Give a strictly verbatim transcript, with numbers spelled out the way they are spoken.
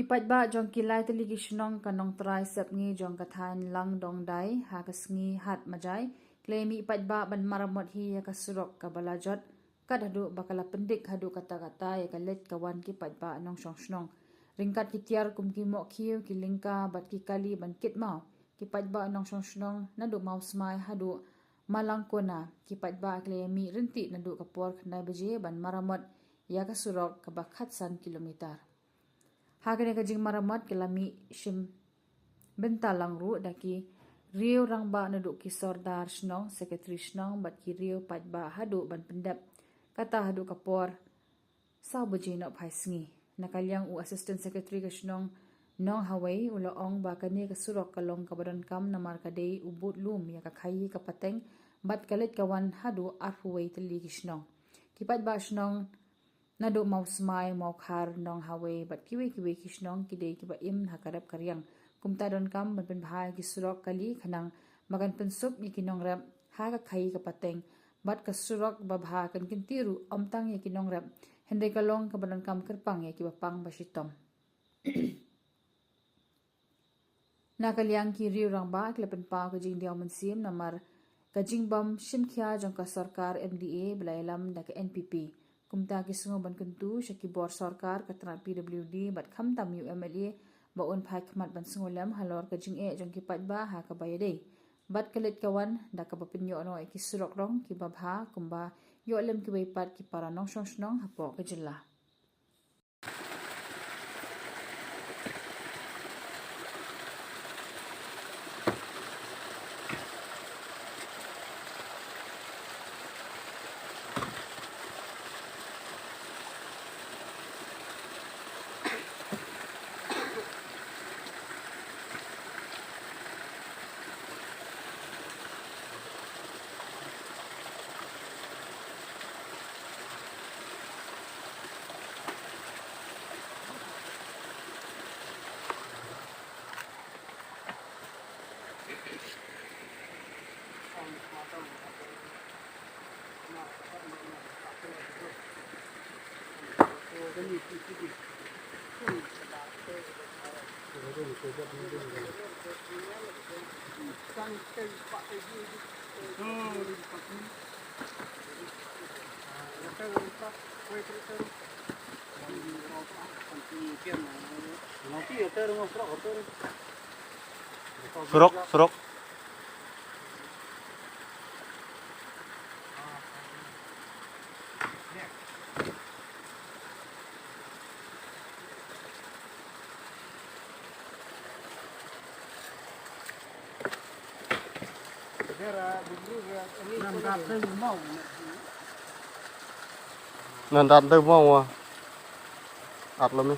Paidbah jong ki lai tylli ki shnong ka Nongtrai Sepngi jong ka thaiñ Langdongdai ha ka sngi Hat Majai, ki la ïamih paidbah ban maramot hi ïa ka surok kaba la jot, kat haduh ba ka la pyndik haduh katta katta ïa ka leit ka wan ki paidbah nongshong shnong. Ryngkat ki tiar kum ki mohkhiew, ki lyngka bad ki kali ban kit maw, ki paidbah nongshong shnong naduh Mawsmai haduh Malangkona, ki paidbah ki la ïamih ryntih naduh ka por khyndai baje ban maramot ïa ka surok kaba khatsan kilometer. Ha kane ka jingmaramot ka la mih shim bynta lang ruh da ki riew rangbah naduh ki sordar shnong, sekretari shnong bad ki riew paidbah haduh ban pyndep kata haduh ka por saw baje nohphai sngi. Na ka liang u Assistant Secretary ka shnong Nonghawei u la ong ba kane ka surok ka long kaba donkam namar ka dei u bud lum ïa ka khaii ka pateng bad ka leit ka wan haduh arphew wei tylli ki shnong. Ki paidbah shnong naduh Mawsmai, Mawkhar, Nonghawei bad kiwei kiwei ki shnong ki dei kiba im ha ka rep ka riang. Kumta donkam ban pynbha ïa ki surok kali khnang ba kan pynsuk ïa ki nongrep ha ka khaii ka pateng bad ka surok babha kan kynti ruh ym tang ïa ki nongrep, hynrei ka long kaba donkam kyrpang ïa kiba pang ba shitom. Na ka liang ki riew rangbah ki la pynpaw ka jingdiaw mynsiem namar ka jingbym shim khia jong ka sorkar M D A ba la ïalam da ka N P P. Kumta ki sngew ban kyntu sha ki bor sorkar, ka tnat P W D bad khamtam u M L A ba un phai khmat ban sngewlem halor ka jingeh jong ki paidbah ha kaba ïadei bad ka leit ka wan da kaba pynïoh noh ïa ki surok rong kiba bha kumba ïoh lem kiwei pat ki para nongshong shnong hapoh ka jylla. Surok, surok. Nan dat dei mo wa. At lo mi.